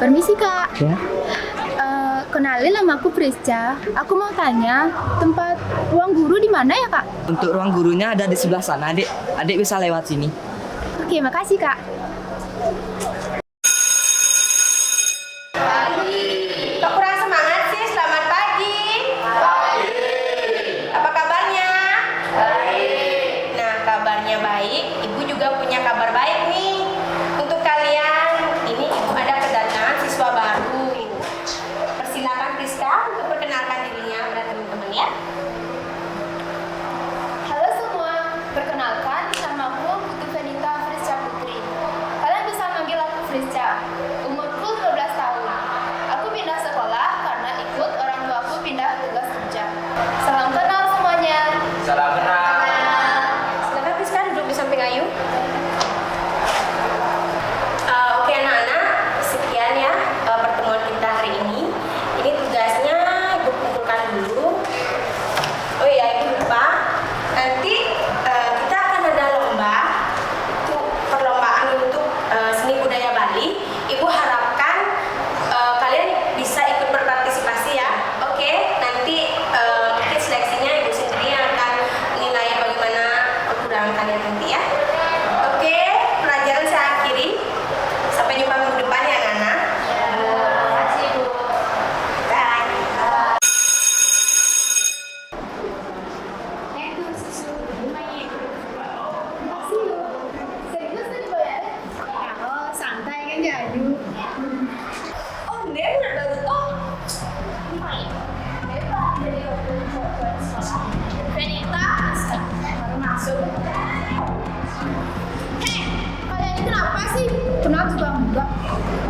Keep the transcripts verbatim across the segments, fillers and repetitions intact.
Permisi, Kak. Ya. Eh, kenalin, nama aku Prisca. Aku mau tanya, tempat ruang guru di mana ya, Kak? Untuk ruang gurunya ada di sebelah sana, Adik. Adik bisa lewat sini. Oke, makasih, Kak. Kok kurang semangat sih? Selamat pagi. Apa kabarnya? Baik. Nah, kabarnya baik, Ibu juga punya kabar baik nih. Untuk kalian, ini Ibu ada kedatangan siswa baru. Persilakan Priska untuk perkenalkan dirinya pada teman-teman ya. Halo semua, perkenalkan, namaku Putu Fenita Frisca Putri. Kalian bisa manggil aku Frisca. Umurku dua belas tahun. Aku pindah sekolah karena ikut orang tuaku pindah tugas kerja. Salam kenal semuanya. Salam kenal. Silakan Frisca duduk di samping Ayu. Eh, oke anak-anak, sekian ya, eh, pertemuan kita hari ini. Ini tugasnya Ibu kumpulkan dulu. Oh iya, Ibu lupa. Nanti, eh, kita akan ada lomba. Itu perlombaan untuk, eh, seni budaya Bali. Ibu harapkan, eh, kalian bisa ikut berpartisipasi ya. Oke, nanti, eh, mungkin seleksinya Ibu sendiri yang akan menilai bagaimana kekurangan kalian nanti ya. Oke, pelajaran saya akhiri. Sampai jumpa minggu depan ya, anak-anak. Terima kasih, Bu. Bye. Oh, santai kan, Jadu? Oh, dia anak baru toh. Venita, baru masuk. Hei, kalian ini kenapa sih? Kenal juga enggak.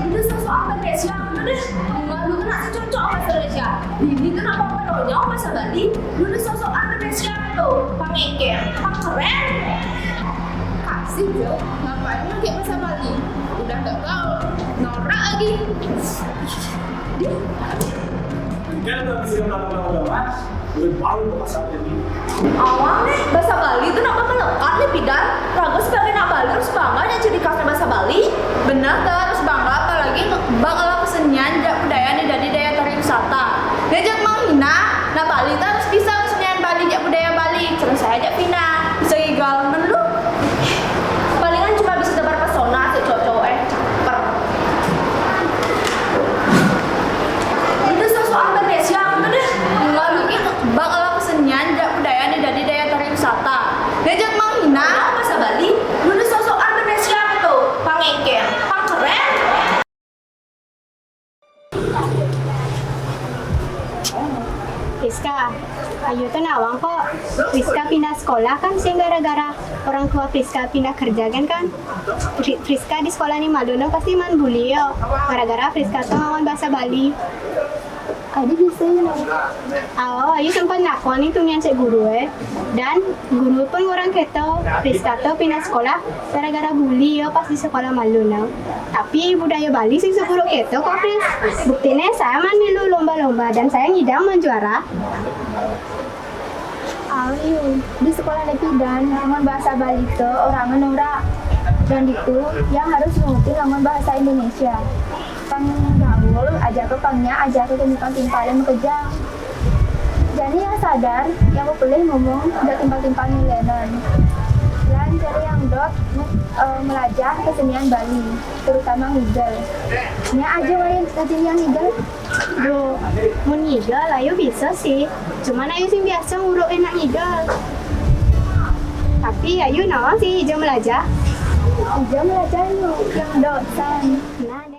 Udah sok-sokan pakai siapa deh. Enggak, lu tuh nggak cocok bahasa Indonesia. Ini tuh nggak apa-apa, bahasa Bali. Lu tuh sok-sokan pakai siapa tuh? Pangengker, pangkeren. Kasih, Jo. Ngapain pakai bahasa Bali? Udah nggak gaul. Norak lagi. Dia udah bisa malam-malam, Mas. Awang nih, bahasa Bali itu napa melekat nih, pidan. Raga sebagai anak Bali harus bangga nya ciri khasnya bahasa Bali. Benar, ta harus bangga, apalagi bang ala kesenian, jak budaya nih dari daya tarik wisata. Diajak menghina, nah Bali ta harus bisa kesenian Bali, jak budaya Bali. Terus saya ajak Vina, bisa gigal, men lu. Palingan cuma bisa tebar pesona sih cowok-cowok, eh, caper. Itu sok-sokan Indonesia, aku tuh deh. Lalu itu bang ala kesenian, jak budaya nih dari daya tarik wisata. Diajak menghina, bahasa Bali, lu tuh sok-sokan Indonesia tuh, pangengker, pangkeren. Priska, Ayu tuh nawang kok. Priska pindah sekolah kan sih gara-gara orang tua Priska pindah kerja kan kan. Pri- Priska di sekolah nih malu no pasti man bully yo. Gara-gara Priska tuh ngomong bahasa Bali. Adi bisa ya. Oh, Ayu sempat ngakon itu nian cek guru eh. Dan guru pun orang keto, Priska tuh pindah sekolah gara-gara bully yo pas di sekolah malu no. Tapi budaya Bali sing seburuk itu kok, Pris. Buktinya saya man milu lomba-lomba dan saya ngidang menjuara. Ayo, di sekolah lagi dan dengan bahasa Bali itu orang menora dan itu yang harus nurutin dengan bahasa Indonesia. Pang gaul, aja ke pangnya, aja ke kami pang timpal yang bekerja. Jadi yang sadar, yang boleh ngomong, udah timpal-timpal nilainan. Dan cari yang dot eh, melajah kesenian Bali, terutama ngigel. Nya aja wae rajin yang ngigel. Duh, mun ngigel Ayu bisa sih. Cuman Ayu sing biasa nguruk enak ngigel. Tapi Ayu nawang sih ijo melajah. Ijo melajah yuk, yang dosan. Nah, dan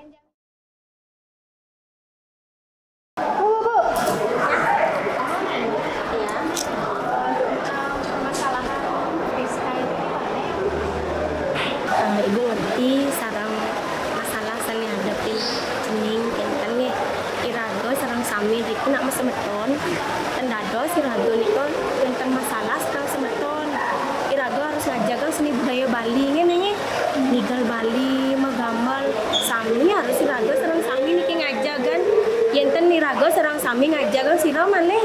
Bu, Bu, Bu. Eh, Ibu ngerti sareng masalah sing dihadapi cening kinten nggih. Iraga sareng sami riku nak masemeton. Ten dados iraga nika wenten masalah sareng semeton. Iraga harus ngajaga seni budaya Bali ngene nggih. Ngigel Bali, magamel, sami harus iraga sareng sami niki ngajagan. Yenten iraga sareng sami ngajagan sira malih.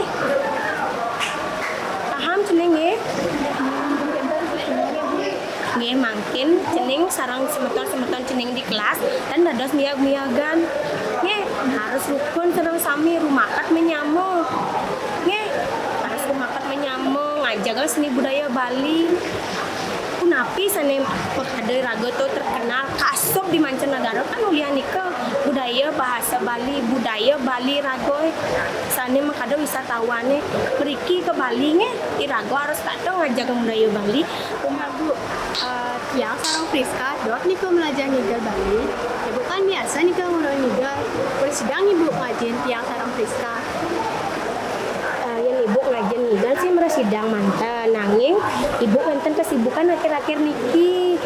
Paham cening nggih? Nggih, mangkin cening sareng semeton-semeton cening di kelas dan dados miag-miagan. Harus rukun sareng sami, rumakat manyama. Nggih, harus rumakat manyama, ngajaga seni budaya Bali. Punapi sané makada iraga to terkenal kasub di mancanagara, kan ulian nika budaya bahasa Bali, budaya Bali raga. Sané makada wisatawané mriki ka Bali nggih, iraga harus tata ngajaga budaya Bali. Kumaha, Bu? Eh, tiang sareng Priska dot nika malajah ngigal Bali. Ibu kan biasa nika ngulun ngigal. Mresidang Ibu ngajian tiang sareng Priska? Eh, yén Ibu ngajian ngigal sih mresidang manten, nanging Ibu wénten kesibukan akhir-akhir niki.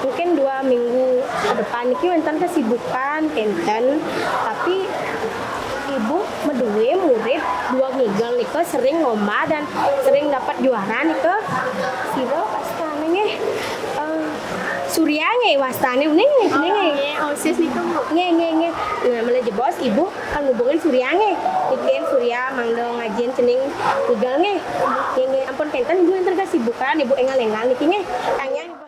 Mungkin dua minggu ke depan niki wénten kesibukan, kénten. Tapi Ibu madué murid dua ngigal nika sering lomba dan sering dapat juara nika. Sira wastané nggih? Eh, Surya nggih wastané, uning nggih, uning nggih. Oh, nggih, osis nika, Bu. Nggih, nggih, nggih. Nah, mula jebos Ibu kan ngubungin Surya nggih. Nitih Surya mangda ngajian cening ngigal nggih. Nggih, nggih, ampun kénten Ibu, énten kesibukan Ibu énggal-énggal niki nggih. Tanya Ibu.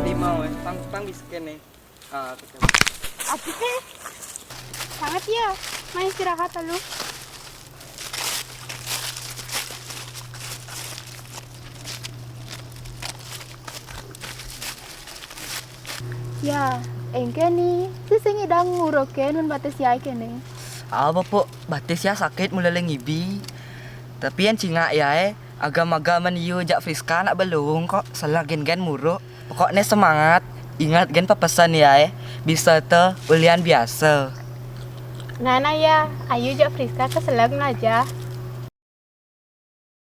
Lima, weh. Pang, pang bisa kene. Ah, oke. Aduh, eh. Sangat ya. Main istirahat lalu. Ya, éngkén ni, sing idang nguruké nun batis yai kéné. Awa, Puk, batis ya sakit mula lé ngibi. Tapi yén cingak yai, agam-agaman iu jak Friska nak belung kok, salah gén-gén muruk. Pokokné semangat, ingat gén pepesan yai, bisa te ulian biasa. Nah, nah ya, ayu jak Friska keselak melajah.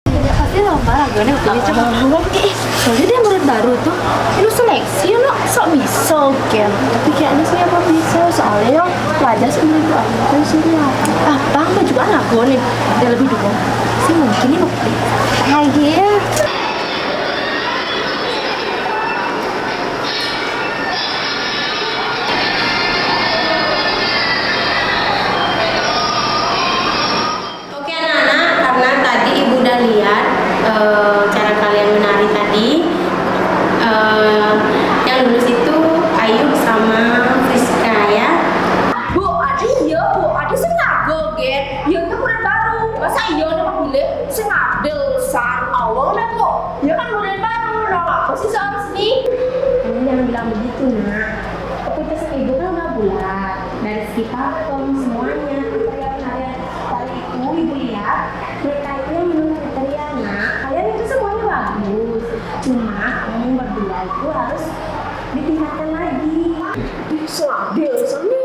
Pasti lomba ragané waktu itu. Eh, eh, soalnya dia murid baru tuh. Lu seleksi, lu sok bisa, Ken. Tapi kayaknya sih apa bisa, soalnya yang pelajar sih menurut aku kan sih ya. Apa, apa juga lagu nih? Dia lebih dulu. Sih mungkin nih bukti. Lagi ya. Oke anak-anak, karena tadi Ibu udah lihat eh, cara kalian menari tadi, eh, yang lulus itu Ayub sama Friska ya. Bu, aduh iya, Bu, aduh sengaja, Gen. Ya itu murid baru. Masa iya nih pilih sengaja lulusan awal dah, Bu. Ya kan murid baru, dong apa sih seharus nih? Kamu jangan bilang begitu, Nak. Keputusan Ibu kan udah bulat. Dari segi pakem semuanya, material-material tari itu Ibu lihat, mereka itu yang menurut kriteria, Nak. Kalian itu semuanya bagus. Cuma kamu berdua itu harus ditingkatkan lagi. Ih, selabil, soalnya